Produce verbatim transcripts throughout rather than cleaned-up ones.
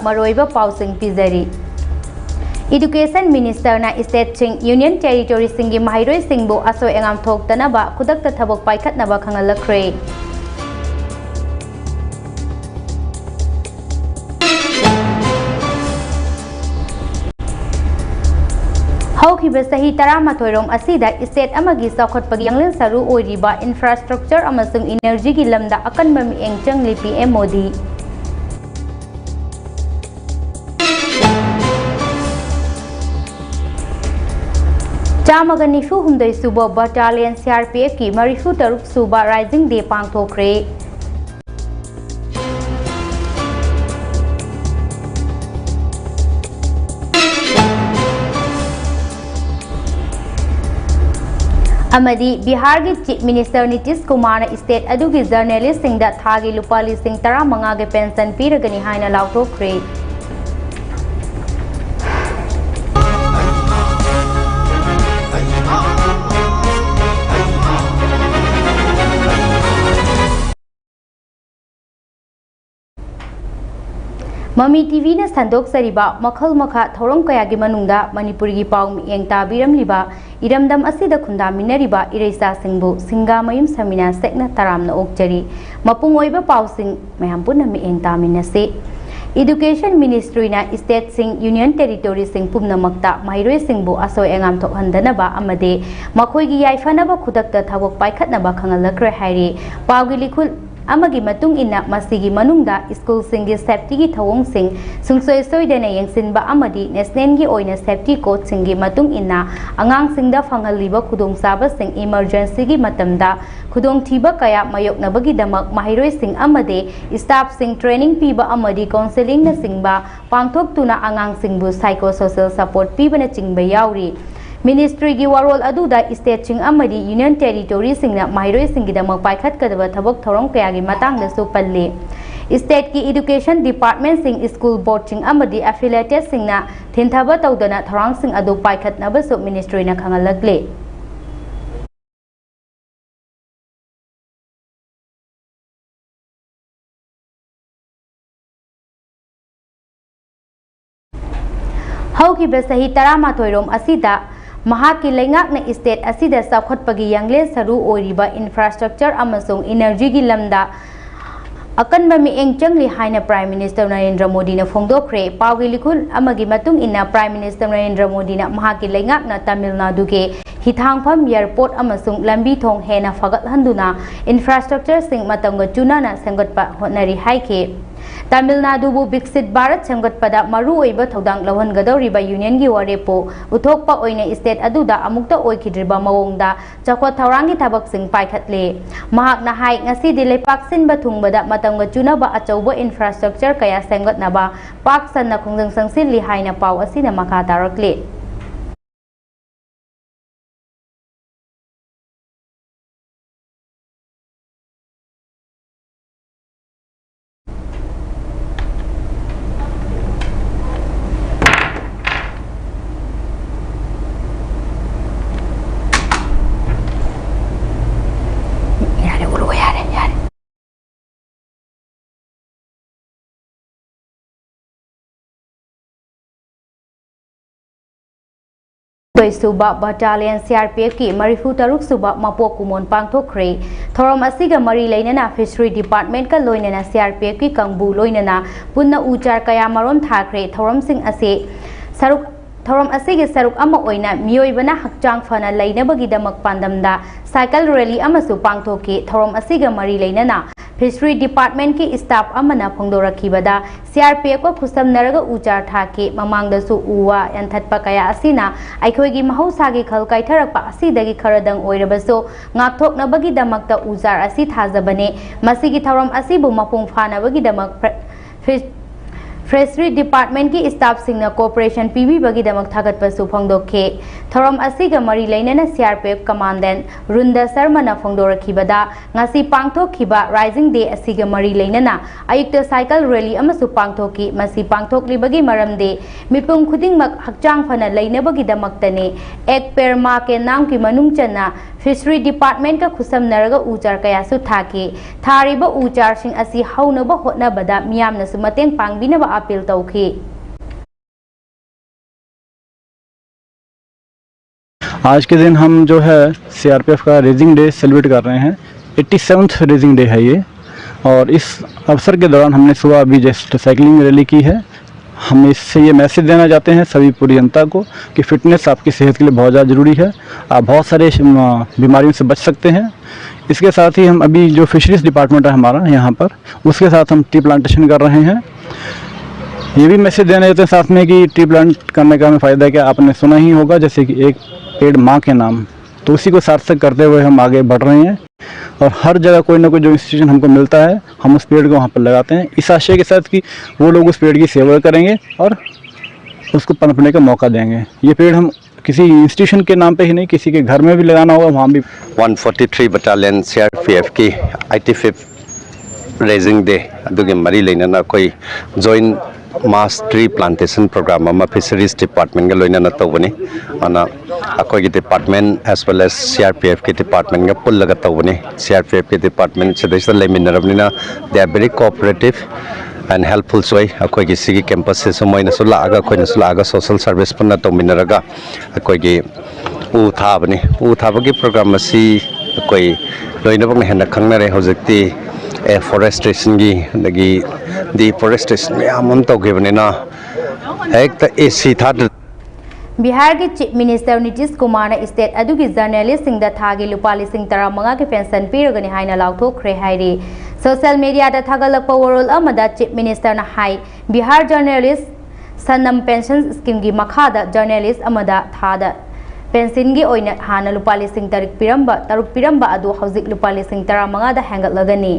ꯃꯔꯨꯑꯣꯏꯕ ꯄꯥꯎꯁꯤꯡ ꯄꯤꯖꯔꯤ꯫ Education Minister ꯅ state ꯁꯤꯡ, Union Territory ꯁꯤꯡꯒꯤ ꯃꯍꯩꯔꯣꯏꯁꯤꯡꯕꯨ ꯑꯁꯣꯏ ꯑꯉꯥꯝ ꯊꯣꯛꯇꯅꯕ ꯈꯨꯗꯛꯇ ꯊꯕꯛ ꯄꯥꯏꯈꯠꯅꯕ ꯈꯪꯍꯜꯂꯛꯈ꯭ꯔꯦ꯫ ꯍꯧꯈꯤꯕ ꯆꯍꯤ ꯇꯔꯥꯃꯥꯊꯣꯏ ꯔꯣꯝ ꯑꯁꯤꯗ state ꯑꯃꯒꯤ ꯆꯥꯎꯈꯠꯄꯒꯤ ꯌꯥꯡꯂꯦꯟ ꯁꯔꯨ ꯑꯣꯏꯔꯤꯕ infrastructure ꯑꯃꯁꯨꯡ energy ꯒꯤ ꯂꯝꯗ ꯑꯀꯟꯕ ꯃꯤꯠꯌꯦꯡ ꯆꯪꯂꯤ P M ꯃꯣꯗꯤ꯫ ꯆꯥꯝꯃꯒ ꯅꯤꯐꯨ ꯍꯨꯝꯗꯣꯏ ꯁꯨꯕ Battalion C R P F ꯀꯤ ꯃꯔꯤꯐꯨ ꯇꯔꯨꯛ ꯁꯨꯕ Rising Day ꯄꯥꯡꯊꯣꯛꯈ꯭ꯔꯦ꯫ ꯑꯃꯗꯤ ꯕꯤꯍꯥꯔꯒꯤ Chief Minister ꯅꯤꯇꯤꯁ ꯀꯨꯃꯥꯔꯅ state ꯑꯗꯨꯒꯤ journalist ꯁꯤꯡꯗ ꯊꯥꯒꯤ ꯂꯨꯄꯥ ꯂꯤꯁꯤꯡ ꯇꯔꯥꯃꯉꯥꯒꯤ pension ꯄꯤꯔꯒꯅꯤ ꯍꯥꯏꯅ ꯂꯥꯎꯊꯣꯛꯈ꯭ꯔꯦ꯫ ꯃꯃꯤ T V ꯅ ꯁꯟꯗꯣꯛꯆꯔꯤꯕ ꯃꯈꯜ ꯃꯈꯥ ꯊꯧꯔꯝ ꯀꯌꯥꯒꯤ ꯃꯅꯨꯡꯗ ꯃꯅꯤꯄꯨꯔꯒꯤ ꯄꯥꯎ ꯃꯤꯠꯌꯦꯡ ꯇꯥꯕꯤꯔꯝꯂꯤꯕ, ꯏꯔꯝꯗꯝ ꯑꯁꯤꯗ ꯈꯨꯟꯗꯥꯃꯤꯟꯅꯔꯤꯕ ꯏꯔꯩꯆꯥꯁꯤꯡꯕꯨ ꯁꯤꯡꯒꯥꯃꯌꯨꯝ ꯁꯃꯤꯅꯥ ꯁꯦꯛꯅ ꯇꯔꯥꯝꯅ ꯑꯣꯛꯆꯔꯤ꯫ ꯃꯄꯨꯡ ꯑꯣꯏꯕ ꯄꯥꯎꯁꯤꯡ ꯃꯌꯥꯝ ꯄꯨꯟꯅ ꯃꯤꯠꯌꯦꯡ ꯇꯥꯃꯤꯟꯅꯁꯤ꯫ Education Ministry ꯅ state ꯁꯤꯡ, Union Territory ꯁꯤꯡ ꯄꯨꯝꯅꯃꯛꯇ ꯃꯍꯩꯔꯣꯏꯁꯤꯡꯕꯨ ꯑꯁꯣꯏ ꯑꯉꯥꯝ ꯊꯣꯛꯍꯟꯗꯅꯕ ꯑꯃꯗꯤ ꯃꯈꯣꯏꯒꯤ ꯌꯥꯏꯐꯅꯕ ꯈꯨꯗꯛꯇ ꯊꯕꯛ ꯄꯥꯏꯈꯠꯅꯕ ꯈꯪꯍꯜꯂꯛꯈ꯭ꯔꯦ ꯍꯥꯏꯔꯤ꯫ ꯄꯥꯎꯒꯤ ꯂꯤꯈꯨꯜ ꯑꯃꯒꯤ ꯃꯇꯨꯡ ꯏꯟꯅ, ꯃꯁꯤꯒꯤ ꯃꯅꯨꯡꯗ ꯁ꯭ꯀꯨꯜꯁꯤꯡꯒꯤ safety ꯒꯤ ꯊꯧꯑꯣꯡꯁꯤꯡ ꯁꯨꯡꯁꯣꯏ ꯁꯣꯏꯗꯅ ꯌꯦꯡꯁꯤꯟꯕ ꯑꯃꯗꯤ national ꯒꯤ ꯑꯣꯏꯅ safety code ꯁꯤꯡꯒꯤ ꯃꯇꯨꯡ ꯏꯟꯅ ꯑꯉꯥꯡꯁꯤꯡꯗ ꯐꯪꯍꯜꯂꯤꯕ ꯈꯨꯗꯣꯡꯆꯥꯕꯁꯤꯡ, emergency ꯒꯤ ꯃꯇꯝꯗ ꯈꯨꯗꯣꯡꯊꯤꯕ ꯀꯌꯥ ꯃꯥꯌꯣꯛꯅꯕꯒꯤꯗꯃꯛ ꯃꯍꯩꯔꯣꯏꯁꯤꯡ ꯑꯃꯗꯤ staff ꯁꯤꯡ training ꯄꯤꯕ ꯑꯃꯗꯤ counselling ꯅꯆꯤꯡꯕ ꯄꯥꯡꯊꯣꯛꯇꯨꯅ ꯑꯉꯥꯡꯁꯤꯡꯕꯨ psychosocial support ꯄꯤꯕꯅꯆꯤꯡꯕ ꯌꯥꯎꯔꯤ꯫ Ministry ꯒꯤ ꯋꯥꯔꯣꯜ ꯑꯗꯨꯗ state ꯁꯤꯡ ꯑꯃꯗꯤ Union Territory ꯁꯤꯡꯅ ꯃꯍꯩꯔꯣꯏꯁꯤꯡꯒꯤꯗꯃꯛ ꯄꯥꯏꯈꯠꯀꯗꯕ ꯊꯕꯛ ꯊꯧꯔꯝ ꯀꯌꯥꯒꯤ ꯃꯇꯥꯡꯗꯁꯨ ꯄꯜꯂꯤ꯫ State ꯀꯤ education department ꯁꯤꯡ, school board ꯁꯤꯡ ꯑꯃꯗꯤ affiliated ꯁꯤꯡꯅ ꯊꯤꯟꯊꯕ ꯇꯧꯗꯅ ꯊꯧꯔꯥꯡꯁꯤꯡ ꯑꯗꯨ ꯄꯥꯏꯈꯠꯅꯕꯁꯨ ministry ꯅ ꯈꯪꯍꯜꯂꯛꯂꯤ꯫ ꯍꯧꯈꯤꯕ ꯆꯍꯤ ꯇꯔꯥꯃꯥꯊꯣꯏ ꯔꯣꯝ ꯑꯁꯤꯗ ꯃꯍꯥꯛꯀꯤ ꯂꯩꯉꯥꯛꯅ state ꯑꯁꯤꯗ ꯆꯥꯎꯈꯠꯄꯒꯤ ꯌꯥꯡꯂꯦꯟ ꯁꯔꯨ ꯑꯣꯏꯔꯤꯕ infrastructure ꯑꯃꯁꯨꯡ energyꯒꯤ ꯂꯝꯗ ꯑꯀꯟꯕ ꯃꯤꯠꯌꯦꯡ ꯆꯪꯂꯤ ꯍꯥꯏꯅ Prime Minister ꯅꯔꯦꯟꯗ꯭ꯔ ꯃꯣꯗꯤꯅ ꯐꯣꯡꯗꯣꯛꯈ꯭ꯔꯦ꯫ ꯄꯥꯎꯒꯤ ꯂꯤꯈꯨꯜ ꯑꯃꯒꯤ ꯃꯇꯨꯡ ꯏꯟꯅ, Prime Minister ꯅꯔꯦꯟꯗ꯭ꯔ ꯃꯣꯗꯤꯅ ꯃꯍꯥꯛꯀꯤ ꯂꯩꯉꯥꯛꯅ ꯇꯥꯃꯤꯜ ꯅꯥꯗꯨꯒꯤ ꯍꯤꯊꯥꯡꯐꯝ airport ꯑꯃꯁꯨꯡ ꯂꯝꯕꯤ ꯊꯣꯡ ꯍꯦꯟꯅ ꯐꯒꯠꯍꯟꯗꯨꯅ infrastructureꯁꯤꯡ ꯃꯇꯝꯒ ꯆꯨꯅꯅ ꯁꯦꯝꯒꯠꯄ ꯍꯣꯠꯅꯔꯤ ꯍꯥꯏꯈꯤ꯫ ꯇꯥꯃꯤꯜ ꯅꯥꯗꯨꯕꯨ ꯕꯤꯛꯁꯤꯠ ꯚꯥꯔꯠ ꯁꯦꯝꯒꯠꯄꯗ ꯃꯔꯨꯑꯣꯏꯕ ꯊꯧꯗꯥꯡ ꯂꯧꯍꯟꯒꯗꯧꯔꯤꯕ unionꯒꯤ ꯋꯥꯔꯦꯞꯄꯨ ꯎꯠꯊꯣꯛꯄ ꯑꯣꯏꯅ state ꯑꯗꯨꯗ ꯑꯃꯨꯛꯇ ꯑꯣꯏꯈꯤꯗ꯭ꯔꯤꯕ ꯃꯑꯣꯡꯗ ꯆꯥꯎꯈꯠ ꯊꯧꯔꯥꯡꯒꯤ ꯊꯕꯛꯁꯤꯡ ꯄꯥꯏꯈꯠꯂꯤ꯫ ꯃꯍꯥꯛꯅ ꯍꯥꯏ, ꯉꯁꯤꯗꯤ ꯂꯩꯄꯥꯛ ꯁꯤꯟꯕ ꯊꯨꯡꯕꯗ ꯃꯇꯝꯒ ꯆꯨꯅꯕ ꯑꯆꯧꯕ infrastructure ꯀꯌꯥ ꯁꯦꯝꯒꯠꯅꯕ ꯄꯥꯛ ꯁꯟꯅ ꯈꯣꯡꯖꯪ ꯆꯪꯁꯤꯜꯂꯤ ꯍꯥꯏꯅ ꯄꯥꯎ ꯑꯁꯤꯅ ꯃꯈꯥ ꯇꯥꯔꯛꯂꯤ꯫ ꯌꯥꯔꯦ, ꯎꯔꯣ, ꯌꯥꯔꯦ, ꯌꯥꯔꯦ꯫ ꯇꯔꯨꯛ ꯁꯨꯕ Battalion CRPFꯀꯤ ꯃꯔꯤꯐꯨ ꯇꯔꯨꯛ ꯁꯨꯕ ꯃꯄꯣꯛ ꯀꯨꯝꯑꯣꯟ ꯄꯥꯡꯊꯣꯛꯈ꯭ꯔꯦ꯫ ꯊꯧꯔꯝ ꯑꯁꯤꯒ ꯃꯔꯤ ꯂꯩꯅꯅ Fishery Departmentꯀ ꯂꯣꯏꯅꯅ CRPFꯀꯤ ꯀꯥꯡꯕꯨ ꯂꯣꯏꯅꯅ ꯄꯨꯟꯅ ꯎ ꯆꯥꯔ ꯀꯌꯥ ꯃꯔꯣꯝ ꯊꯥꯈ꯭ꯔꯦ꯫ ꯊꯧꯔꯝꯁꯤꯡ ꯑꯁꯤ ꯁꯔꯨꯛ, ꯊꯧꯔꯝ ꯑꯁꯤꯒꯤ ꯁꯔꯨꯛ ꯑꯃ ꯑꯣꯏꯅ ꯃꯤꯑꯣꯏꯕꯅ ꯍꯛꯆꯥꯡ ꯐꯅ ꯂꯩꯅꯕꯒꯤꯗꯃꯛ ꯄꯥꯟꯗꯝꯗ cycle rally ꯑꯃꯁꯨ ꯄꯥꯡꯊꯣꯛꯈꯤ꯫ ꯊꯧꯔꯝ ꯑꯁꯤꯒ ꯃꯔꯤ ꯂꯩꯅꯅ Fishery Departmentꯀꯤ staff ꯑꯃꯅ ꯐꯣꯡꯗꯣꯔꯛꯈꯤꯕꯗ, CRPFꯀ ꯈꯨꯠꯁꯝꯅꯔꯒ ꯎ ꯆꯥꯔ ꯊꯥꯈꯤ꯫ ꯃꯃꯥꯡꯗꯁꯨ ꯎ ꯋꯥ ꯌꯥꯟꯊꯠꯄ ꯀꯌꯥ ꯑꯁꯤꯅ ꯑꯩꯈꯣꯏꯒꯤ ꯃꯍꯧꯁꯥꯒꯤ ꯈꯜ ꯀꯥꯏꯊꯔꯛꯄ ꯑꯁꯤꯗꯒꯤ ꯈꯔꯗꯪ ꯑꯣꯏꯔꯕꯁꯨ ꯉꯥꯛꯊꯣꯛꯅꯕꯒꯤꯗꯃꯛꯇ ꯎ ꯆꯥꯔ ꯑꯁꯤ ꯊꯥꯖꯕꯅꯤ꯫ ꯃꯁꯤꯒꯤ ꯊꯧꯔꯝ ꯑꯁꯤꯕꯨ ꯃꯄꯨꯡ ꯐꯥꯅꯕꯒꯤꯗꯃꯛ ꯐ꯭ꯔ-, ꯐꯤꯁ-, Fishery Departmentꯀꯤ staffꯁꯤꯡꯅ cooperation ꯄꯤꯕꯤꯕꯒꯤꯗꯃꯛ ꯊꯥꯒꯠꯄꯁꯨ ꯐꯣꯡꯗꯣꯛꯈꯤ꯫ ꯊꯧꯔꯝ ꯑꯁꯤꯒ ꯃꯔꯤ ꯂꯩꯅꯅ CRPF Commandant ꯔꯨꯟꯗ ꯁꯔꯃꯅ ꯐꯣꯡꯗꯣꯔꯛꯈꯤꯕꯗ, ꯉꯁꯤ ꯄꯥꯡꯊꯣꯛꯈꯤꯕ Rising Day ꯑꯁꯤꯒ ꯃꯔꯤ ꯂꯩꯅꯅ ꯑꯌꯨꯛꯇ cycle rally ꯑꯃꯁꯨ ꯄꯥꯡꯊꯣꯛꯈꯤ꯫ ꯃꯁꯤ ꯄꯥꯡꯊꯣꯛꯂꯤꯕꯒꯤ ꯃꯔꯝꯗꯤ ꯃꯤꯄꯨꯝ ꯈꯨꯗꯤꯡꯃꯛ ꯍꯛꯆꯥꯡ ꯐꯅ ꯂꯩꯅꯕꯒꯤꯗꯃꯛꯇꯅꯤ꯫ Ek Ped Maa Ke Naamꯒꯤ ꯃꯅꯨꯡ ꯆꯟꯅ Fishery Departmentꯀ ꯈꯨꯠꯁꯝꯅꯔꯒ ꯎ ꯆꯥꯔ ꯀꯌꯥꯁꯨ ꯊꯥꯈꯤ꯫ ꯊꯥꯔꯤꯕ ꯎ ꯆꯥꯔꯁꯤꯡ ꯑꯁꯤ ꯍꯧꯅꯕ ꯍꯣꯠꯅꯕꯗ ꯃꯤꯌꯥꯝꯅꯁꯨ ꯃꯇꯦꯡ ꯄꯥꯡꯕꯤꯅꯕ appeal ꯇꯧꯈꯤ꯫ आज के दिन हम जो है सीआरपीएफ का रेजिंग डे सेलिब्रेट कर रहे हैं। एट्टी सेवन्थ रेजिंग डे है ये, और इस अवसर के दौरान हमने सुबह अभी जस्ट साइकिलिंग रैली की है। हम इससे ये मैसेज देना चाहते हैं सभी पूरी जनता को कि फिटनेस आपकी सेहत के लिए बहुत ज़्यादा ज़रूरी है। आप बहुत सारे बीमारियों से बच सकते हैं। इसके साथ ही हम अभी जो फिशरीज डिपार्टमेंट है हमारा यहाँ पर, उसके साथ हम ट्री प्लांटेशन कर रहे हैं। ये भी मैसेज देना चाहते हैं साथ में कि ट्री प्लांट करने का हमें फ़ायदा क्या, आपने सुना ही होगा, जैसे कि एक पेड़ माँ के नाम, तो उसी को सार्थक करते हुए हम आगे बढ़ रहे हैं। और हर जगह कोई ना कोई जो इंस्टीट्यूशन हमको मिलता है, हम उस पेड़ को वहाँ पर लगाते हैं, इस आशय के साथ कि वो लोग उस पेड़ की सेवा करेंगे और उसको पनपने का मौका देंगे। ये पेड़ हम किसी इंस्टीट्यूशन के नाम पे ही नहीं, किसी के घर में भी लगाना होगा, वहाँ भी। One forty three battalion CRPF की ꯑꯩꯠꯇꯤ ꯐꯤꯐ ꯔꯦꯖꯤꯡ ꯗꯦ ꯑꯗꯨꯒꯤ ꯃꯔꯤ ꯂꯩꯅꯅ ꯑꯩꯈꯣꯏ ꯖꯣꯏꯟ ꯃꯥꯁ ꯇ꯭ꯔꯤ ꯄ꯭ꯂꯥꯟꯇꯦꯁꯟ ꯄ꯭ꯔꯣꯒ꯭ꯔꯥꯝ ꯑꯃ ꯐꯤꯁꯔꯤꯁ ꯗꯤꯄꯥꯔꯠꯃꯦꯟꯒ ꯂꯣꯏꯅꯅ ꯇꯧꯕꯅꯤ꯫ ꯑꯗꯨꯅ ꯑꯩꯈꯣꯏꯒꯤ ꯗꯤꯄꯥꯔꯠꯃꯦꯟ ꯑꯦꯁ well S C R P ꯑꯦꯐꯀꯤ ꯗꯤꯄꯥꯔꯠꯃꯦꯟꯒ ꯄꯨꯜꯂꯒ ꯇꯧꯕꯅꯤ꯫ ꯁꯤ ꯑꯥꯔ ꯄꯤ ꯑꯦꯐꯀꯤ ꯗꯤꯄꯥꯔꯠꯃꯦꯟ ꯁꯤꯗꯩꯁꯤꯗ ꯂꯩꯃꯤꯟꯅꯔꯕꯅꯤꯅ, they are very cooperative and helpful ꯑꯣꯏ꯫ ꯑꯩꯈꯣꯏꯒꯤ ꯁꯤꯒꯤ ꯀꯦꯝꯄꯁꯁꯤꯁꯨ ꯃꯣꯏꯅꯁꯨ ꯂꯥꯛꯑꯒ, ꯑꯩꯈꯣꯏꯅꯁꯨ ꯂꯥꯛꯑꯒ, ꯁꯣꯁꯦꯜ ꯁꯥꯔꯚꯤꯁ ꯄꯨꯟꯅ ꯇꯧꯃꯤꯟꯅꯔꯒ ꯑꯩꯈꯣꯏꯒꯤ ꯎ ꯊꯥꯕꯅꯤ꯫ ꯎ ꯊꯥꯕꯒꯤ ꯄ꯭ꯔꯣꯒ꯭ꯔꯥꯝ ꯑꯁꯤ ꯑꯩꯈꯣꯏ ꯂꯣꯏꯅꯃꯛꯅ ꯍꯦꯟꯅ ꯈꯪꯅꯔꯦ꯫ ꯍꯧꯖꯤꯛꯇꯤ ꯑꯦꯐꯣꯔꯦꯁꯇ꯭ꯔꯦꯁꯟꯒꯤ, ꯑꯗꯒꯤ ꯗꯤꯐꯣꯔꯦꯁꯇ꯭ꯔꯦꯁꯟ ꯃꯌꯥꯝ ꯑꯃ ꯇꯧꯈꯤꯕꯅꯤꯅ, ꯍꯦꯛꯇ ꯑꯦ ꯁꯤ ꯊꯥꯗ꯭ꯔ ꯕꯤꯍꯥꯔꯒꯤ ꯆꯤꯐ ꯃꯤꯅꯤꯁꯇꯔ ꯅꯤꯇꯤꯁ ꯀꯨꯃꯥꯔꯅ ꯁ꯭ꯇꯦꯠ ꯑꯗꯨꯒꯤ ꯖꯔꯅꯦꯂꯤꯁꯁꯤꯡꯗ ꯊꯥꯒꯤ ꯂꯨꯄꯥ ꯂꯤꯁꯤꯡ ꯇꯔꯥꯃꯉꯥꯒꯤ ꯄꯦꯟꯁꯟ ꯄꯤꯔꯒꯅꯤ ꯍꯥꯏꯅ ꯂꯥꯎꯊꯣꯛꯈ꯭ꯔꯦ ꯍꯥꯏꯔꯤ꯫ ꯁꯣꯁꯤꯌꯦꯜ ꯃꯤꯗꯤꯌꯥꯗ ꯊꯥꯒꯠꯂꯛꯄ ꯋꯥꯔꯣꯜ ꯑꯃꯗ ꯆꯤꯐ ꯃꯤꯅꯤꯁꯇꯔꯅ ꯍꯥꯏ, ꯕꯤꯍꯥꯔ ꯖꯔꯅꯦꯂꯤꯁ ꯁꯅꯝ ꯄꯦꯟꯁꯟ ꯁ꯭ꯀꯤꯝꯒꯤ ꯃꯈꯥꯗ ꯖꯔꯅꯦꯂꯤꯁ ꯑꯃꯗ ꯊꯥꯗ ꯄꯦꯟꯁꯟꯒꯤ ꯑꯣꯏꯅ ꯍꯥꯟꯅ ꯂꯨꯄꯥ ꯂꯤꯁꯤꯡ ꯇꯔꯨꯛ ꯄꯤꯔꯝꯕ, ꯇꯔꯨꯛ ꯄꯤꯔꯝꯕ ꯑꯗꯨ ꯍꯧꯖꯤꯛ ꯂꯨꯄꯥ ꯂꯤꯁꯤꯡ ꯇꯔꯥꯃꯉꯥꯗ ꯍꯦꯟꯒꯠꯂꯒꯅꯤ꯫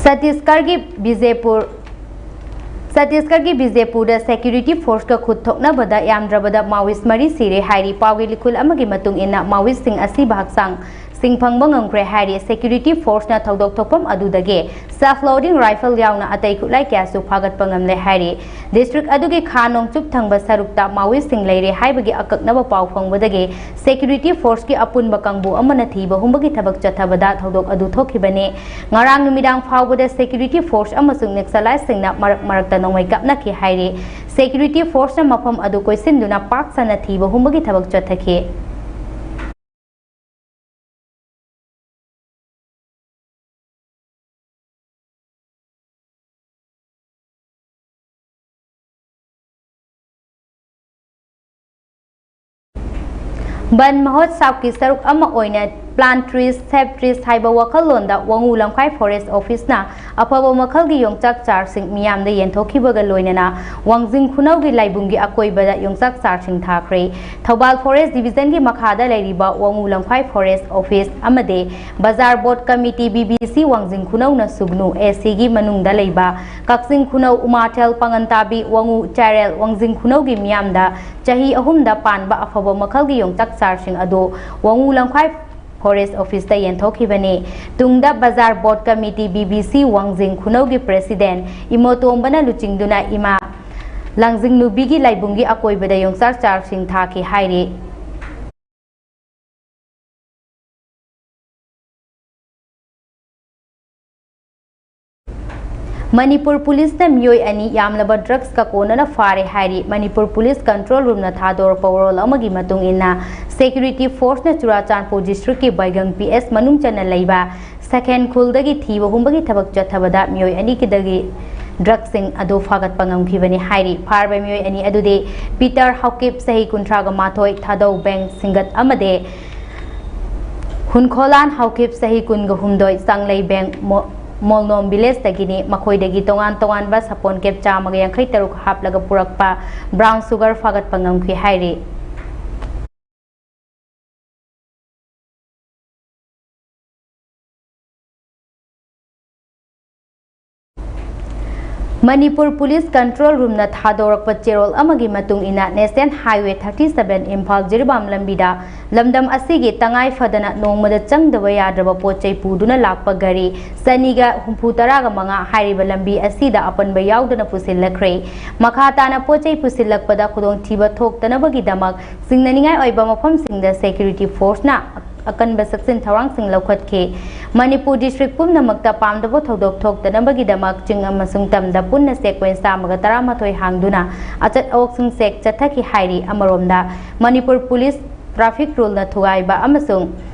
ꯁꯇꯤꯁꯒꯔꯒꯤ ꯕꯤꯖꯦꯄꯨꯔ ꯁꯇꯤꯁꯒꯔꯒꯤ ꯕꯤꯖꯦꯄꯨꯔꯗ ꯁꯦꯀ꯭ꯌꯨꯔꯤꯇꯤ ꯐꯣꯔꯁꯀ ꯈꯨꯠ ꯊꯣꯛꯅꯕꯗ ꯌꯥꯝꯗ꯭ꯔꯕꯗ ꯃꯥꯋꯤꯁ ꯃꯔꯤ ꯁꯤꯔꯦ ꯍꯥꯏꯔꯤ꯫ ꯄꯥꯎꯒꯤ ꯂꯤꯈꯨꯜ ꯑꯃꯒꯤ ꯃꯇꯨꯡ ꯏꯟꯅ ꯃꯥꯋꯤꯁꯁꯤꯡ ꯑꯁꯤꯕ ꯍꯛꯆꯥꯡ ꯁꯤꯡ ꯐꯪꯕ ꯉꯝꯈ꯭ꯔꯦ ꯍꯥꯏꯔꯤ꯫ Security forceꯅ ꯊꯧꯗꯣꯛ ꯊꯣꯛꯐꯝ ꯑꯗꯨꯗꯒꯤ self loading rifle ꯌꯥꯎꯅ ꯑꯇꯩ ꯈꯨꯠꯂꯥꯏ ꯀꯌꯥꯁꯨ ꯐꯥꯒꯠꯄ ꯉꯝꯂꯦ ꯍꯥꯏꯔꯤ꯫ District ꯑꯗꯨꯒꯤ ꯈꯥ ꯅꯣꯡꯆꯨꯞ ꯊꯪꯕ ꯁꯔꯨꯛꯇ ꯃꯥꯑꯣꯏꯁꯤꯡ ꯂꯩꯔꯦ ꯍꯥꯏꯕꯒꯤ ꯑꯀꯛꯅꯕ ꯄꯥꯎ ꯐꯪꯕꯗꯒꯤ security forceꯀꯤ ꯑꯄꯨꯟꯕ ꯀꯥꯡꯕꯨ ꯑꯃꯅ ꯊꯤꯕ ꯍꯨꯝꯕꯒꯤ ꯊꯕꯛ ꯆꯠꯊꯕꯗ ꯊꯧꯗꯣꯛ ꯑꯗꯨ ꯊꯣꯛꯈꯤꯕꯅꯤ꯫ ꯉꯔꯥꯡ ꯅꯨꯃꯤꯗꯥꯡ ꯐꯥꯎꯕꯗ security force ꯑꯃꯁꯨꯡ Naxaliteꯁꯤꯡꯅ ꯃꯔꯛ ꯃꯔꯛꯇ ꯅꯣꯡꯃꯩ ꯀꯥꯞꯅꯈꯤ ꯍꯥꯏꯔꯤ꯫ Security forceꯅ ꯃꯐꯝ ꯑꯗꯨ ꯀꯣꯏꯁꯤꯟꯗꯨꯅ ꯄꯥꯛ ꯁꯟꯅ ꯊꯤꯕ ꯍꯨꯝꯕꯒꯤ ꯊꯕꯛ ꯆꯠꯊꯈꯤ꯫ ꯕꯟ ꯃꯍꯣꯠꯁꯥꯕꯀꯤ ꯁꯔꯨꯛ ꯑꯃ ꯑꯣꯏꯅ Plant Trees, Save Trees ꯍꯥꯏꯕ ꯋꯥꯈꯜꯂꯣꯟꯗ ꯋꯥꯉꯨ ꯂꯝꯈꯥꯏ Forest Officeꯅ ꯑꯐꯕ ꯃꯈꯜꯒꯤ ꯌꯣꯡꯆꯥꯛ ꯆꯥꯔꯁꯤꯡ ꯃꯤꯌꯥꯝꯗ ꯌꯦꯟꯊꯣꯛꯈꯤꯕꯒ ꯂꯣꯏꯅꯅ ꯋꯥꯡꯖꯤꯡ ꯈꯨꯅꯧꯒꯤ ꯂꯥꯏꯕꯨꯡꯒꯤ ꯑꯀꯣꯏꯕꯗ ꯌꯣꯡꯆꯥꯛ ꯆꯥꯔꯁꯤꯡ ꯊꯥꯈ꯭ꯔꯦ꯫ ꯊꯧꯕꯥꯜ Forest Divisionꯒꯤ ꯃꯈꯥꯗ ꯂꯩꯔꯤꯕ ꯋꯥꯉꯨ ꯂꯝꯈꯥꯏ Forest Office ꯑꯃꯗꯤ ꯕꯖꯥꯔ Board Committee, B B C ꯋꯥꯡꯖꯤꯡ ꯈꯨꯅꯧꯅ ꯁꯨꯒꯅꯨ, A Cꯒꯤ ꯃꯅꯨꯡꯗ ꯂꯩꯕ ꯀꯛꯆꯤꯡ ꯈꯨꯅꯧ, ꯎꯃꯥꯊꯦꯜ, ꯄꯥꯉꯟꯇꯥꯕꯤ, ꯋꯥꯉꯨ, ꯆꯥꯏꯔꯦꯜ, ꯋꯥꯡꯖꯤꯡ ꯈꯨꯅꯧꯒꯤ ꯃꯤꯌꯥꯝꯗ ꯆꯍꯤ ꯑꯍꯨꯝꯗ ꯄꯥꯟꯕ ꯑꯐꯕ ꯃꯈꯜꯒꯤ ꯌꯣꯡꯆꯥꯛ ꯆꯥꯔꯁꯤꯡ ꯑꯗꯨ ꯋꯥꯉꯨ ꯂꯝꯈꯥꯏ Forest Officeꯇ ꯌꯦꯟꯊꯣꯛꯈꯤꯕꯅꯤ꯫ ꯇꯨꯡꯗ ꯕꯖꯥꯔ Board Committee, B B C ꯋꯥꯡꯖꯤꯡ ꯈꯨꯅꯧꯒꯤ President ꯏꯃꯣꯇꯣꯝꯕꯅ ꯂꯨꯆꯤꯡꯗꯨꯅ ꯏꯃꯥ ꯂꯥꯡꯖꯤꯡ ꯅꯨꯕꯤꯒꯤ ꯂꯥꯏꯕꯨꯡꯒꯤ ꯑꯀꯣꯏꯕꯗ ꯌꯣꯡꯆꯥꯛ ꯆꯥꯔꯁꯤꯡ ꯊꯥꯈꯤ ꯍꯥꯏꯔꯤ꯫ ꯃꯅꯤꯄꯨꯔ ꯄꯨꯂꯤꯁꯅ ꯃꯤꯑꯣꯏ ꯑꯅꯤ ꯌꯥꯝꯂꯕ drugsꯀ ꯀꯣꯟꯅꯅ ꯐꯥꯔꯦ ꯍꯥꯏꯔꯤ꯫ ꯃꯅꯤꯄꯨꯔ Police Control Roomꯅ ꯊꯥꯗꯣꯔꯛꯄ ꯋꯥꯔꯣꯜ ꯑꯃꯒꯤ ꯃꯇꯨꯡ ꯏꯟꯅ, Security Forceꯅ ꯆꯨꯔꯥꯆꯥꯟꯄꯨꯔ Districtꯀꯤ ꯕꯩꯒꯪ P S ꯃꯅꯨꯡ ꯆꯟꯅ ꯂꯩꯕ ꯁꯈꯦꯟ ꯈꯨꯜꯗꯒꯤ ꯊꯤꯕ ꯍꯨꯝꯕꯒꯤ ꯊꯕꯛ ꯆꯠꯊꯕꯗ ꯃꯤꯑꯣꯏ ꯑꯅꯤꯒꯤꯗꯒꯤ drugsꯁꯤꯡ ꯑꯗꯨ ꯐꯥꯒꯠꯄ ꯉꯝꯈꯤꯕꯅꯤ ꯍꯥꯏꯔꯤ꯫ ꯐꯥꯔꯕ ꯃꯤꯑꯣꯏ ꯑꯅꯤ ꯑꯗꯨꯗꯤ ꯄꯤꯇꯔ ꯍꯥꯎꯀꯤꯞ, ꯆꯍꯤ ꯀꯨꯟꯊ꯭ꯔꯥꯒ ꯃꯥꯊꯣꯏ, ꯊꯥꯗꯧ ꯕꯦꯡ ꯁꯤꯡꯒꯠ ꯑꯃꯗꯤ ꯍꯨꯟꯈꯣꯂꯥꯟ ꯍꯥꯎꯀꯤꯞ, ꯆꯍꯤ ꯀꯨꯟꯒ ꯍꯨꯝꯗꯣꯏ, ꯆꯥꯡꯂꯩ ꯕꯦꯡ, ꯃꯣ-, ꯃꯣꯜꯅꯣꯝ Villageꯇꯒꯤꯅꯤ꯫ ꯃꯈꯣꯏꯗꯒꯤ ꯇꯣꯉꯥꯟ ꯇꯣꯉꯥꯟꯕ ꯁꯥꯄꯣꯟ ꯀꯦꯞ ꯆꯥꯝꯃꯒ ꯌꯥꯡꯈꯩ ꯇꯔꯨꯛ ꯍꯥꯞꯂꯒ ꯄꯨꯔꯛꯄ brown sugar ꯐꯥꯒꯠꯄ ꯉꯝꯈꯤ ꯍꯥꯏꯔꯤ꯫ ꯃꯅꯤꯄꯨꯔ ꯄꯨꯂꯤꯁ ꯀꯟꯇ꯭ꯔꯣꯜ ꯔꯨꯝꯅ ꯊꯥꯗꯣꯔꯛꯄ ꯆꯦꯔꯣꯜ ꯑꯃꯒꯤ ꯃꯇꯨꯡ ꯏꯟꯅ, national highway thirty seven Imphal Jiribam ꯂꯝꯕꯤꯗ ꯂꯝꯗꯝ ꯑꯁꯤꯒꯤ ꯇꯉꯥꯏ ꯐꯗꯅ ꯅꯣꯡꯃꯗ ꯆꯪꯗꯕ ꯌꯥꯗ꯭ꯔꯕ ꯄꯣꯠ ꯆꯩ ꯄꯨꯗꯨꯅ ꯂꯥꯛꯄ ꯒꯥꯔꯤ ꯆꯅꯤꯒ ꯍꯨꯝꯐꯨ ꯇꯔꯥꯒ ꯃꯉꯥ ꯍꯥꯏꯔꯤꯕ ꯂꯝꯕꯤ ꯑꯁꯤꯗ ꯑꯄꯟꯕ ꯌꯥꯎꯗꯅ ꯄꯨꯁꯤꯜꯂꯛꯈ꯭ꯔꯦ꯫ ꯃꯈꯥ ꯇꯥꯅ ꯄꯣꯠ ꯆꯩ ꯄꯨꯁꯤꯜꯂꯛꯄꯗ ꯈꯨꯗꯣꯡꯊꯤꯕ ꯊꯣꯛꯇꯅꯕꯒꯤꯗꯃꯛ ꯆꯤꯡꯅꯅꯤꯡꯉꯥꯏ ꯑꯣꯏꯕ ꯃꯐꯝꯁꯤꯡꯗ ꯁꯦꯀ꯭ꯌꯨꯔꯤꯇꯤ ꯐꯣꯔꯁꯅ ꯑꯀꯟꯕ ꯆꯦꯛꯁꯤꯟ ꯊꯧꯔꯥꯡꯁꯤꯡ ꯂꯧꯈꯠꯈꯤ꯫ ꯃꯅꯤꯄꯨꯔ ꯗꯤꯁꯇ꯭ꯔꯤꯛ ꯄꯨꯝꯅꯃꯛꯇ ꯄꯥꯝꯗꯕ ꯊꯧꯗꯣꯛ ꯊꯣꯛꯇꯅꯕꯒꯤꯗꯃꯛ ꯆꯤꯡ ꯑꯃꯁꯨꯡ ꯇꯝꯗ ꯄꯨꯟꯅ ꯆꯦꯛ ꯄꯣꯏꯟ ꯆꯥꯝꯃꯒ ꯇꯔꯥꯃꯥꯊꯣꯏ ꯍꯥꯡꯗꯨꯅ ꯑꯆꯠ ꯑꯋꯣꯛꯁꯤꯡ ꯆꯦꯛ ꯆꯠꯊꯈꯤ ꯍꯥꯏꯔꯤ꯫ ꯑꯃꯔꯣꯝꯗ, ꯃꯅꯤꯄꯨꯔ ꯄꯨꯂꯤꯁ ꯇ꯭ꯔꯥꯐꯤꯛ ꯔꯨꯜꯅ ꯊꯨꯒꯥꯏꯕ ꯑꯃꯁꯨꯡ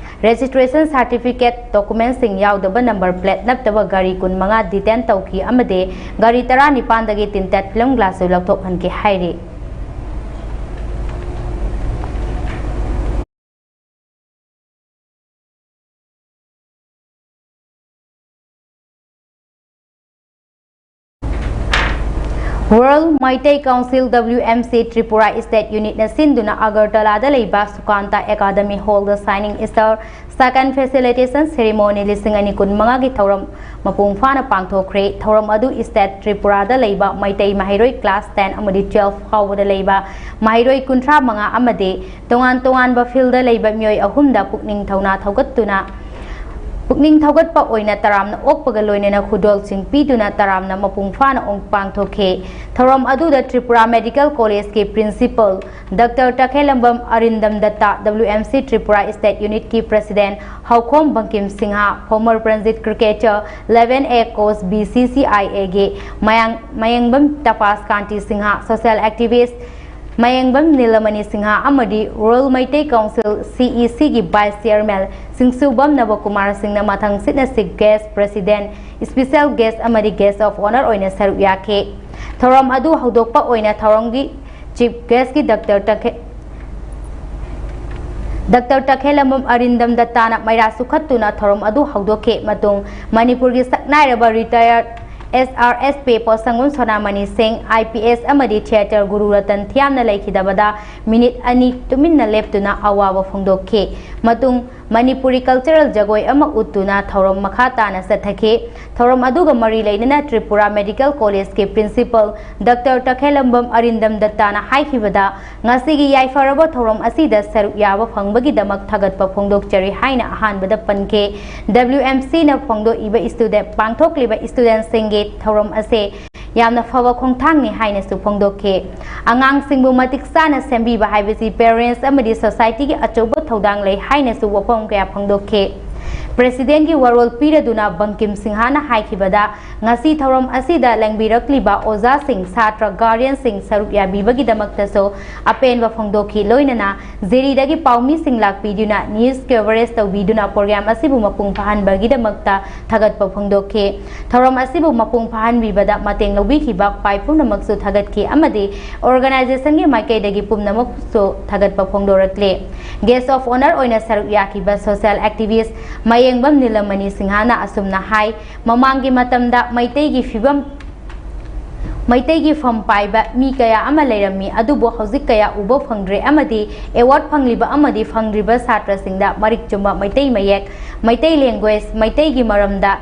ꯔꯦꯖꯤꯁꯇ꯭ꯔꯦꯁꯟ ꯁꯥꯔꯇꯤꯐꯤꯀꯦꯠ ꯗꯣꯀꯨꯃꯦꯟꯁꯤꯡ ꯌꯥꯎꯗꯕ ꯅꯝꯕꯔ ꯄ꯭ꯂꯦꯠ ꯅꯞꯇꯕ ꯒꯥꯔꯤ ꯀꯨꯟꯃꯉꯥ ꯗꯤꯇꯦꯟ ꯇꯧꯈꯤ ꯑꯃꯗꯤ ꯒꯥꯔꯤ ꯇꯔꯥꯅꯤꯄꯥꯟꯗꯒꯤ ꯇꯤꯟꯇꯦꯠ ꯐꯤꯂꯝ ꯒ꯭ꯂꯥꯁꯁꯨ ꯂꯧꯊꯣꯛꯍꯟꯈꯤ ꯍꯥꯏꯔꯤ꯫ World Meitei Council W M C Tripura State Unit ꯅ ꯁꯤꯟꯗꯨꯅ ꯑꯒꯔꯇꯂꯥꯗ ꯂꯩꯕ ꯁꯨꯀꯥꯟꯇ ꯑꯦꯀꯥꯗꯃꯤ ꯍꯣꯜꯗ Shining Star Second Facilitation Ceremony ꯂꯤꯁꯤꯡ ꯑꯅꯤ ꯀꯨꯟꯃꯉꯥꯒꯤ ꯊꯧꯔꯝ ꯃꯄꯨꯡ ꯐꯥꯅ ꯄꯥꯡꯊꯣꯛꯈ꯭ꯔꯦ꯫ ꯊꯧꯔꯝ ꯑꯗꯨ state ꯇ꯭ꯔꯤꯄꯨꯔꯥꯗ ꯂꯩꯕ ꯃꯩꯇꯩ ꯃꯍꯩꯔꯣꯏ class ten ꯑꯃꯗꯤ twelve ꯐꯥꯎꯕꯗ ꯂꯩꯕ ꯃꯍꯩꯔꯣꯏ ꯀꯨꯟꯊ꯭ꯔꯥ ꯃꯉꯥ ꯑꯃꯗꯤ ꯇꯣꯉꯥꯟ ꯇꯣꯉꯥꯟꯕ field ꯗ ꯂꯩꯕ ꯃꯤꯑꯣꯏ ꯑꯍꯨꯝꯗ ꯄꯨꯛꯅꯤꯡ ꯊꯧꯅꯥ ꯊꯧꯒꯠꯇꯨꯅ, ꯄꯨꯛꯅꯤꯡ ꯊꯧꯒꯠꯄ ꯑꯣꯏꯅ ꯇꯔꯥꯝꯅ ꯑꯣꯛꯄꯒ ꯂꯣꯏꯅꯅ ꯈꯨꯗꯣꯜꯁꯤꯡ ꯄꯤꯗꯨꯅ ꯇꯔꯥꯝꯅ ꯃꯄꯨꯡ ꯐꯥꯅ ꯑꯣꯡ-, ꯄꯥꯡꯊꯣꯛꯈꯤ꯫ ꯊꯧꯔꯝ ꯑꯗꯨꯗ ꯇ꯭ꯔꯤꯄꯨꯔꯥ ꯃꯦꯗꯤꯀꯦꯜ ꯀꯣꯂꯦꯖꯀꯤ principal ꯗꯥꯛꯇꯔ ꯇꯈꯦꯂꯝꯕꯝ Arindam Datta, W M C Tripura State Unit ꯀꯤ president ꯍꯧꯈꯣꯝ Bangkim Singh, former Pranjit cricketer, eleven A coach, B C C I A ꯒꯤ ꯃꯌꯥꯡ-, ꯃꯌꯦꯡꯕꯝ ꯇꯄꯥꯁ ꯀꯥꯟꯇꯤ ꯁꯤꯡꯍ, social activist ꯃꯌꯦꯡꯕꯝ ꯅꯤꯂꯃꯅꯤ ꯁꯤꯡꯍ ꯑꯃꯗꯤ World Meitei Council, C E C ꯒꯤ vice chairman ꯁꯤꯡꯁꯨꯕꯝ ꯅꯕꯀꯨꯃꯥꯔ ꯁꯤꯡꯅ ꯃꯊꯪꯁꯤꯠꯅ chief guest, president, special guest ꯑꯃꯗꯤ guest of honour ꯑꯣꯏꯅ ꯁꯔꯨꯛ ꯌꯥꯈꯤ꯫ ꯊꯧꯔꯝ ꯑꯗꯨ ꯍꯧꯗꯣꯛꯄ ꯑꯣꯏꯅ ꯊꯧꯔꯝꯒꯤ chief guest ꯀꯤ ꯗꯥꯛꯇꯔ ꯇꯈꯦ-, ꯗꯥꯛꯇꯔ ꯇꯈꯦꯂꯝꯕꯝ ꯑꯔꯤꯟꯗꯝ ꯗꯠꯇꯥꯅ ꯃꯩꯔꯥ ꯆꯨꯈꯠꯇꯨꯅ ꯊꯧꯔꯝ ꯑꯗꯨ ꯍꯧꯗꯣꯛꯈꯤ꯫ ꯃꯇꯨꯡ ꯃꯅꯤꯄꯨꯔꯒꯤ ꯁꯛꯅꯥꯏꯔꯕ retired S R S P ꯄꯣꯠꯁꯪꯕꯝ ꯁꯣꯅꯥꯃꯅꯤ ꯁꯤꯡ, I P S ꯑꯃꯗꯤ theatre ꯒꯨꯔꯨ ꯔꯇꯟ ꯊꯤꯌꯥꯝꯅ ꯂꯩꯈꯤꯗꯕꯗ ꯃꯤꯅꯤꯠ ꯑꯅꯤ ꯇꯨꯃꯤꯟꯅ ꯂꯦꯞꯇꯨꯅ ꯑꯋꯥꯕ ꯐꯣꯡꯗꯣꯛꯈꯤ꯫ ꯃꯇꯨꯡ ꯃꯅꯤꯄꯨꯔꯤ ꯀꯜꯆꯔꯦꯜ ꯖꯒꯣꯏ ꯑꯃ ꯎꯠꯇꯨꯅ ꯊꯧꯔꯝ ꯃꯈꯥ ꯇꯥꯅ ꯆꯠꯊꯈꯤ꯫ ꯊꯧꯔꯝ ꯑꯗꯨꯒ ꯃꯔꯤ ꯂꯩꯅꯅ ꯇ꯭ꯔꯤꯄꯨꯔꯥ ꯃꯦꯗꯤꯀꯦꯜ ꯀꯣꯂꯦꯖꯀꯤ ꯄ꯭ꯔꯤꯟꯁꯤꯄꯜ ꯗꯣꯛꯇꯔ ꯇꯈꯦꯂꯝꯕꯝ ꯑꯔꯤꯟꯗꯝ ꯗꯠꯇꯥꯅ ꯍꯥꯏꯈꯤꯕꯗ, ꯉꯁꯤꯒꯤ ꯌꯥꯏꯐꯔꯕ ꯊꯧꯔꯝ ꯑꯁꯤꯗ ꯁꯔꯨꯛ ꯌꯥꯕ ꯐꯪꯕꯒꯤꯗꯃꯛ ꯊꯥꯒꯠꯄ ꯐꯣꯡꯗꯣꯛꯆꯔꯤ ꯍꯥꯏꯅ ꯑꯍꯥꯟꯕꯗ ꯄꯟꯈꯤ꯫ W M C ꯅ ꯐꯣꯡꯗꯣꯛꯏꯕ student, ꯄꯥꯡꯊꯣꯛꯂꯤꯕ ꯁ꯭ꯇꯨꯗꯦꯟꯠꯁꯤꯡꯒꯤ ꯊꯧꯔꯝ ꯑꯁꯤ ꯌꯥꯝꯅ ꯐꯕ ꯈꯣꯡꯊꯥꯡꯅꯤ ꯍꯥꯏꯅꯁꯨ ꯐꯣꯡꯗꯣꯛꯈꯤ꯫ ꯑꯉꯥꯡꯁꯤꯡꯕꯨ ꯃꯇꯤꯛ ꯆꯥꯅ ꯁꯦꯝꯕꯤꯕ ꯍꯥꯏꯕꯁꯤ parents ꯑꯃꯗꯤ societyꯒꯤ ꯑꯆꯧꯕ ꯊꯧꯗꯥꯡ ꯂꯩ ꯍꯥꯏꯅꯁꯨ ꯋꯥꯐꯝ ꯀꯌꯥ ꯐꯣꯡꯗꯣꯛꯈꯤ꯫ Presidentꯀꯤ ꯋꯥꯔꯣꯜ ꯄꯤꯔꯗꯨꯅ ꯕꯪꯀꯤꯝ ꯁꯤꯡꯍꯅ ꯍꯥꯏꯈꯤꯕꯗ, ꯉꯁꯤ ꯊꯧꯔꯝ ꯑꯁꯤꯗ ꯂꯦꯡꯕꯤꯔꯛꯂꯤꯕ ꯑꯣꯖꯥꯁꯤꯡ, ꯁꯥꯇ꯭ꯔ, guardianꯁꯤꯡ ꯁꯔꯨꯛ ꯌꯥꯕꯤꯕꯒꯤꯗꯃꯛꯇꯁꯨ ꯑꯄꯦꯟꯕ ꯐꯣꯡꯗꯣꯛꯈꯤ꯫ ꯂꯣꯏꯅꯅ ꯖꯤꯔꯤꯗꯒꯤ ꯄꯥꯎꯃꯤꯁꯤꯡ ꯂꯥꯛꯄꯤꯗꯨꯅ news coverage ꯇꯧꯕꯤꯗꯨꯅ program ꯑꯁꯤꯕꯨ ꯃꯄꯨꯡ ꯐꯥꯍꯟꯕꯒꯤꯗꯃꯛꯇ ꯊꯥꯒꯠꯄ ꯐꯣꯡꯗꯣꯛꯈꯤ꯫ ꯊꯧꯔꯝ ꯑꯁꯤꯕꯨ ꯃꯄꯨꯡ ꯐꯥꯍꯟꯕꯤꯕꯗ ꯃꯇꯦꯡ ꯂꯧꯕꯤꯈꯤꯕ ꯈ꯭ꯋꯥꯏ ꯄꯨꯝꯅꯃꯛꯁꯨ ꯊꯥꯒꯠꯈꯤ ꯑꯃꯗꯤ organizationꯒꯤ ꯃꯥꯏꯀꯩꯗꯒꯤ ꯄꯨꯝꯅꯃꯛꯁꯨ ꯊꯥꯒꯠꯄ ꯐꯣꯡꯗꯣꯔꯛꯂꯦ꯫ Guest of honour ꯑꯣꯏꯅ ꯁꯔꯨꯛ ꯌꯥꯈꯤꯕ social activist ꯃꯌꯦꯡꯕꯝ ꯅꯤꯂꯃꯅꯤ ꯁꯤꯡꯍꯅ ꯑꯁꯨꯝꯅ ꯍꯥꯏ, ꯃꯃꯥꯡꯒꯤ ꯃꯇꯝꯗ ꯃꯩꯇꯩꯒꯤ ꯐꯤꯕꯝ, ꯃꯩꯇꯩꯒꯤ ꯐꯝ ꯄꯥꯏꯕ ꯃꯤ ꯀꯌꯥ ꯑꯃ ꯂꯩꯔꯝꯃꯤ, ꯑꯗꯨꯕꯨ ꯍꯧꯖꯤꯛ ꯀꯌꯥ ꯎꯕ ꯐꯪꯗ꯭ꯔꯦ ꯑꯃꯗꯤ award ꯐꯪꯂꯤꯕ ꯑꯃꯗꯤ ꯐꯪꯗ꯭ꯔꯤꯕ ꯁꯥꯇ꯭ꯔꯁꯤꯡꯗ ꯃꯔꯤꯛ ꯆꯨꯝꯕ ꯃꯩꯇꯩ ꯃꯌꯦꯛ, ꯃꯩꯇꯩ language, ꯃꯩꯇꯩꯒꯤ ꯃꯔꯝꯗ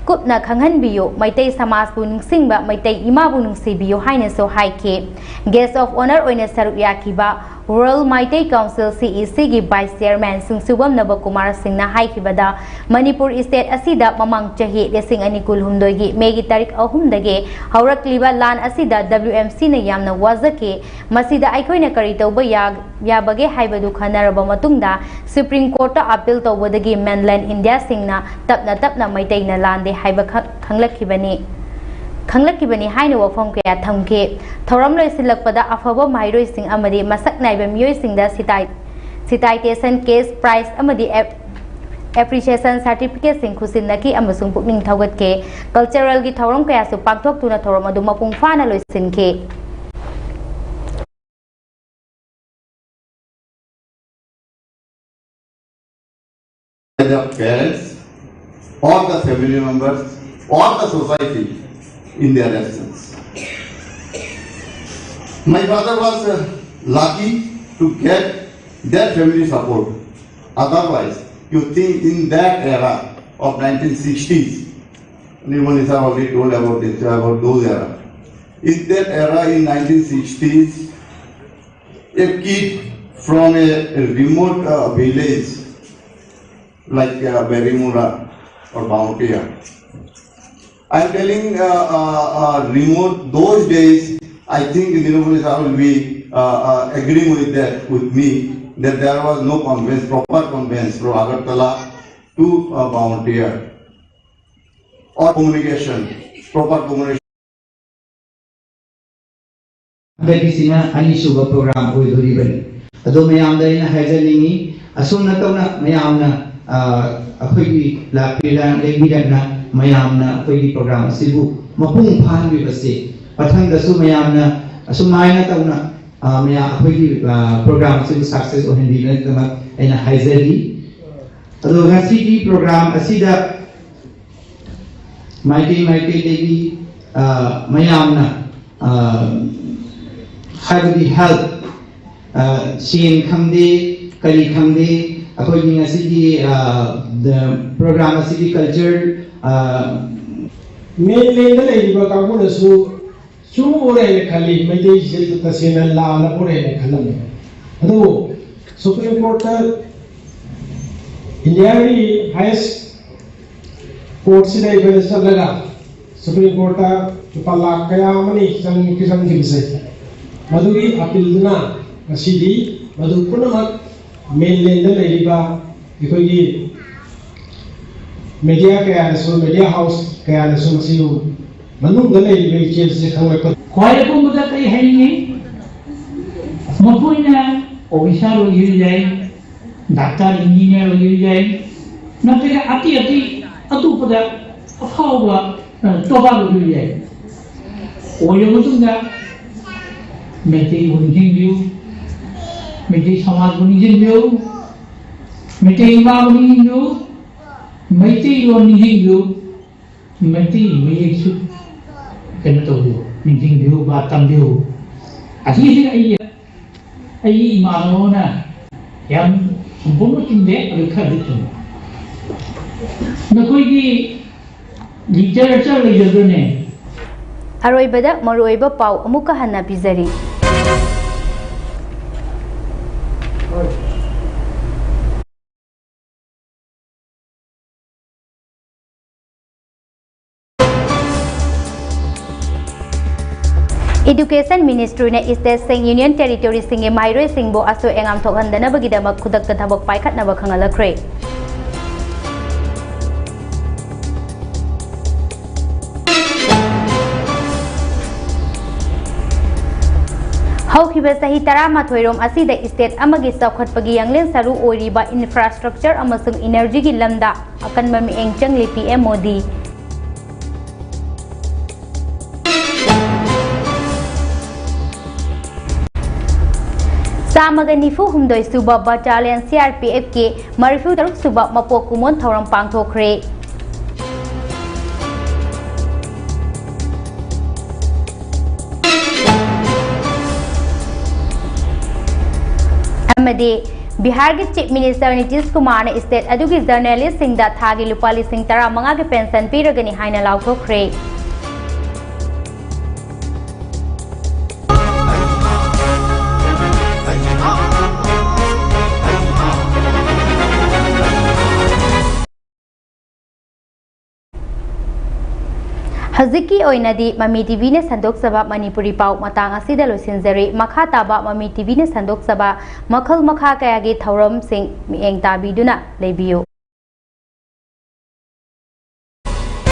ꯀꯨꯞꯅ ꯈꯪꯍꯟꯕꯤꯌꯨ, ꯃꯩꯇꯩ ꯁꯃꯥꯖꯄꯨ ꯅꯤꯡꯁꯤꯡꯕ, ꯃꯩꯇꯩ ꯏꯃꯥꯕꯨ ꯅꯨꯡꯁꯤꯕꯤꯌꯨ ꯍꯥꯏꯅꯁꯨ ꯍꯥꯏꯈꯤ꯫ Guest of honour ꯑꯣꯏꯅ ꯁꯔꯨꯛ ꯌꯥꯈꯤꯕ World Meitei Council, C E Cꯒꯤ Vice Chairman ꯁꯤꯡꯁꯨꯕꯝ ꯅꯕꯀꯨꯃꯥꯔ ꯁꯤꯡꯅ ꯍꯥꯏꯈꯤꯕꯗ, ꯃꯅꯤꯄꯨꯔ state ꯑꯁꯤꯗ ꯃꯃꯥꯡ ꯆꯍꯤ ꯂꯤꯁꯤꯡ ꯑꯅꯤ ꯀꯨꯟꯍꯨꯝꯗꯣꯏꯒꯤ Mayꯒꯤ ꯇꯥꯔꯤꯛ ꯑꯍꯨꯝꯗꯒꯤ ꯍꯧꯔꯛꯂꯤꯕ ꯂꯥꯟ ꯑꯁꯤꯗ W M Cꯅ ꯌꯥꯝꯅ ꯋꯥꯖꯈꯤ꯫ ꯃꯁꯤꯗ ꯑꯩꯈꯣꯏꯅ ꯀꯔꯤ ꯇꯧꯕ ꯌꯥ-, ꯌꯥꯕꯒꯦ ꯍꯥꯏꯕꯗꯨ ꯈꯟꯅꯔꯕ ꯃꯇꯨꯡꯗ Supreme Courtꯇ appeal ꯇꯧꯕꯗꯒꯤ mainland Indiaꯁꯤꯡꯅ ꯇꯞꯅ ꯇꯞꯅ ꯃꯩꯇꯩꯅ ꯂꯥꯟꯗꯦ ꯍꯥꯏꯕ ꯈꯛ ꯈꯪꯂꯛꯈꯤꯕꯅꯤ, ꯈꯪꯂꯛꯈꯤꯕꯅꯤ ꯍꯥꯏꯅ ꯋꯥꯐꯝ ꯀꯌꯥ ꯊꯝꯈꯤ꯫ ꯊꯧꯔꯝ ꯂꯣꯏꯁꯤꯜꯂꯛꯄꯗ ꯑꯐꯕ ꯃꯍꯩꯔꯣꯏꯁꯤꯡ ꯑꯃꯗꯤ ꯃꯁꯛ ꯅꯥꯏꯕ ꯃꯤꯑꯣꯏꯁꯤꯡꯗ citation, cash prize ꯑꯃꯗꯤ ap-, appreciation certificateꯁꯤꯡ ꯈꯨꯠꯁꯤꯟꯅꯈꯤ ꯑꯃꯁꯨꯡ ꯄꯨꯛꯅꯤꯡ ꯊꯧꯒꯠꯈꯤ꯫ Culturalꯒꯤ ꯊꯧꯔꯝ ꯀꯌꯥꯁꯨ ꯄꯥꯡꯊꯣꯛꯇꯨꯅ ꯊꯧꯔꯝ ꯑꯗꯨ ꯃꯄꯨꯡ ꯐꯥꯅ ꯂꯣꯏꯁꯤꯟꯈꯤ꯫ The parents or the family members or the society in their absence. My father was uh, lucky to get their family support. Otherwise, you think in that era of nineteen sixties, Nirmal Nisar already told about this, about those era. In that era, in nineteen sixties, a kid from a remote uh, village like uh, Berimura or Bountia, I'm telling uh, uh, uh, remote those days. I think Nirmal Nisar will be uh, uh, agreeing with that with me that there was no conveyance, proper conveyance from Agartala to uh, Bountia or communication, proper communication. ꯍꯟꯗꯛꯀꯤꯁꯤꯅ ꯑꯅꯤꯁꯨꯕ programme ꯑꯣꯏꯗꯣꯔꯤꯕꯅꯤ꯫ ꯑꯗꯣ ꯃꯌꯥꯝꯗ ꯑꯩꯅ ꯍꯥꯏꯖꯅꯤꯡꯉꯤ, ꯑꯁꯨꯝꯅ ꯇꯧꯅ ꯃꯌꯥꯝꯅ ꯑ, ꯑꯩꯈꯣꯏꯒꯤ ꯂꯥꯛꯄꯤꯔ ꯂꯩꯕꯤꯔꯛꯅ ꯃꯌꯥꯝꯅ ꯑꯩꯈꯣꯏꯒꯤ ꯄ꯭ꯔꯣꯒ꯭ꯔꯥꯝ ꯑꯁꯤꯕꯨ ꯃꯄꯨꯡ ꯐꯥꯍꯟꯕꯤꯕꯁꯤ ꯃꯊꯪꯗꯁꯨ ꯃꯌꯥꯝꯅ ꯑꯁꯨꯃꯥꯏꯅ ꯇꯧꯅ ꯑ, ꯃꯌꯥꯝ ꯑꯩꯈꯣꯏꯒꯤ ꯄ꯭ꯔꯣꯒ꯭ꯔꯥꯝ ꯑꯁꯤꯕꯨ ꯁꯛꯁꯦꯁ ꯑꯣꯏꯍꯟꯕꯤꯅꯕꯒꯤꯗꯃꯛ ꯑꯩꯅ ꯍꯥꯏꯖꯔꯤ꯫ ꯑꯗꯣ ꯉꯁꯤꯒꯤ ꯄ꯭ꯔꯣꯒ꯭ꯔꯥꯝ ꯑꯁꯤꯗ ꯃꯥꯏꯀꯩ ꯃꯥꯏꯀꯩꯗꯒꯤ ꯑ, ꯃꯌꯥꯝꯅ ꯑ, ꯍꯥꯏꯕꯗꯤ ꯍꯦꯜꯞ, ꯁꯦꯟ ꯈꯪꯗꯦ, ꯀꯔꯤ ꯈꯪꯗꯦ, ꯑꯩꯈꯣꯏꯒꯤ ꯉꯁꯤꯒꯤ ꯄ꯭ꯔꯣꯒ꯭ꯔꯥꯝ ꯑꯁꯤꯒꯤ ꯀꯜꯆꯔ ꯃꯦꯟꯂꯦꯟꯗ ꯂꯩꯔꯤꯕ ꯀꯥꯡꯕꯨꯅꯁꯨ ꯆꯨꯝꯕ ꯎꯔꯦꯅ ꯈꯜꯂꯤ꯫ ꯃꯩꯇꯩꯁꯦ ꯇꯁꯦꯡꯅ ꯂꯥꯜꯂꯕ ꯎꯔꯦꯅ ꯈꯜꯂꯝꯃꯤ꯫ ꯑꯗꯨꯕꯨ ꯁꯨꯄ꯭ꯔꯤꯝ ꯀꯣꯔꯠꯇ ꯏꯟꯗꯤꯌꯥꯒꯤ ꯍꯥꯏꯌꯦꯁ ꯀꯣꯔꯠꯁꯤꯗ ꯑꯩꯈꯣꯏꯅ ꯆꯠꯂꯒ ꯁꯨꯄ꯭ꯔꯤꯝ ꯀꯣꯔꯠꯇ ꯂꯨꯄꯥ ꯂꯥꯈ ꯀꯌꯥ ꯑꯃꯅꯤ ꯆꯪ ꯆꯪꯈꯤꯕꯁꯦ, ꯃꯗꯨꯒꯤ ꯑꯄꯤꯜꯗꯨꯅ ꯉꯁꯤꯗꯤ ꯃꯗꯨ ꯄꯨꯝꯅꯃꯛ ꯃꯦꯟꯂꯦꯟꯗ ꯂꯩꯔꯤꯕ ꯑꯩꯈꯣꯏꯒꯤ ꯃꯦꯗꯤꯌꯥ ꯀꯌꯥꯅꯁꯨ, ꯃꯦꯗꯤꯌꯥ ꯍꯥꯎꯁ ꯀꯌꯥꯅꯁꯨ ꯃꯁꯤꯕꯨ ꯃꯅꯨꯡꯗ ꯂꯩꯔꯤꯕ ꯏꯆꯦꯜꯁꯦ ꯈꯪꯂꯛꯄ꯫ ꯈ꯭ꯋꯥꯏ ꯑꯀꯣꯟꯕꯗ ꯀꯔꯤ ꯍꯥꯏꯅꯤꯡꯉꯤ? ꯃꯈꯣꯏꯅ ꯑꯣꯐꯤꯁꯥꯔ ꯑꯣꯏꯒꯦꯁꯨ ꯌꯥꯏ, ꯗꯥꯛꯇꯔ, ꯏꯟꯖꯤꯅꯤꯌꯥꯔ ꯑꯣꯏꯒꯦꯁꯨ ꯌꯥꯏ, ꯅꯠꯇ꯭ꯔꯒ ꯑꯇꯩ ꯑꯇꯩ ꯑꯇꯣꯞꯄꯗ ꯑꯐꯥꯎꯕ ꯇꯣꯄꯥꯔ ꯑꯣꯏꯒꯦꯁꯨ ꯌꯥꯏ꯫ ꯑꯣꯏꯔꯕ ꯃꯇꯨꯡꯗ ꯃꯩꯇꯩꯕꯨ ꯅꯤꯡꯁꯤꯡꯕꯤꯌꯨ, ꯃꯩꯇꯩ ꯁꯃꯥꯖꯕꯨ ꯅꯤꯡꯁꯤꯡꯕꯤꯌꯨ, ꯃꯩꯇꯩ ꯏꯃꯥꯕꯨ ꯅꯤꯡꯁꯤꯡꯕꯤꯌꯨ, ꯃꯩꯇꯩꯂꯣꯟ ꯅꯤꯡꯁꯤꯡꯕꯤꯌꯨ꯫ ꯃꯩꯇꯩ ꯃꯌꯦꯛꯁꯨ ꯀꯩꯅꯣ ꯇꯧꯕꯤꯌꯨ, ꯅꯤꯡꯁꯤꯡꯕꯤꯌꯨ ꯕꯥ ꯇꯝꯕꯤꯌꯨ꯫ ꯑꯁꯤꯁꯤꯅ ꯑꯩꯒꯤ ꯑꯩꯒꯤ ꯏꯃꯥꯟꯅꯕꯅ ꯌꯥꯝ ꯁꯝꯄꯨꯔꯅ ꯆꯨꯝꯗꯦ, ꯑꯗꯨ ꯈꯔꯗꯤ ꯆꯨꯝꯃꯦ꯫ ꯅꯈꯣꯏꯒꯤ ꯂꯤꯇꯔꯦꯆꯔ ꯂꯩꯖꯕ꯭ꯔꯅꯦ? ꯑꯔꯣꯏꯕꯗ ꯃꯔꯨꯑꯣꯏꯕ ꯄꯥꯎ ꯑꯃꯨꯛꯀ ꯍꯟꯅ ꯄꯤꯖꯔꯤ꯫ Education Ministry ꯅ state ꯁꯤꯡ, Union Territory ꯁꯤꯡꯒꯤ ꯃꯍꯩꯔꯣꯏꯁꯤꯡꯕꯨ ꯑꯁꯣꯏ ꯑꯉꯥꯝ ꯊꯣꯛꯍꯟꯗꯅꯕꯒꯤꯗꯃꯛ ꯈꯨꯗꯛꯇ ꯊꯕꯛ ꯄꯥꯏꯈꯠꯅꯕ ꯈꯪꯍꯜꯂꯛꯈ꯭ꯔꯦ꯫ ꯍꯧꯈꯤꯕ ꯆꯍꯤ ꯇꯔꯥꯃꯥꯊꯣꯏ ꯔꯣꯝ ꯑꯁꯤꯗ state ꯑꯃꯒꯤ ꯆꯥꯎꯈꯠꯄꯒꯤ ꯌꯥꯡꯂꯦꯟ ꯁꯔꯨ ꯑꯣꯏꯔꯤꯕ infrastructure ꯑꯃꯁꯨꯡ energy ꯒꯤ ꯂꯝꯗ ꯑꯀꯟꯕ ꯃꯤꯠꯌꯦꯡ ꯆꯪꯂꯤ ꯄꯤ ꯑꯦꯝ ꯃꯣꯗꯤ꯫ ꯆꯥꯝꯃꯒ ꯅꯤꯐꯨ ꯍꯨꯝꯗꯣꯏ ꯁꯨꯕ Battalion C R P F ꯀꯤ ꯃꯔꯤꯐꯨ ꯇꯔꯨꯛ ꯁꯨꯕ ꯃꯄꯣꯛ ꯀꯨꯝꯑꯣꯟ ꯊꯧꯔꯝ ꯄꯥꯡꯊꯣꯛꯈ꯭ꯔꯦ꯫ ꯑꯃꯗꯤ ꯕꯤꯍꯥꯔꯒꯤ Chief Minister ꯅꯤꯇꯤꯁ ꯀꯨꯃꯥꯔꯅ state ꯑꯗꯨꯒꯤ journalist ꯁꯤꯡꯗ ꯊꯥꯒꯤ ꯂꯨꯄꯥ ꯂꯤꯁꯤꯡ ꯇꯔꯥꯃꯉꯥꯒꯤ pension ꯄꯤꯔꯒꯅꯤ ꯍꯥꯏꯅ ꯂꯥꯎꯊꯣꯛꯈ꯭ꯔꯦ꯫ ꯍꯧꯖꯤꯛꯀꯤ ꯑꯣꯏꯅꯗꯤ ꯃꯃꯤ ꯇꯤꯚꯤꯅ ꯁꯟꯗꯣꯛꯆꯕ ꯃꯅꯤꯄꯨꯔꯤ ꯄꯥꯎ ꯃꯇꯥꯡ ꯑꯁꯤꯗ ꯂꯣꯏꯁꯤꯟꯖꯔꯦ꯫ ꯃꯈꯥ ꯇꯥꯕ ꯃꯃꯤ ꯇꯤꯚꯤꯅ ꯁꯟꯗꯣꯛꯆꯕ ꯃꯈꯜ ꯃꯈꯥ ꯀꯌꯥꯒꯤ ꯊꯧꯔꯝꯁꯤꯡ ꯃꯤꯠꯌꯦꯡ ꯇꯥꯕꯤꯗꯨꯅ ꯂꯩꯕꯤꯌꯨ꯫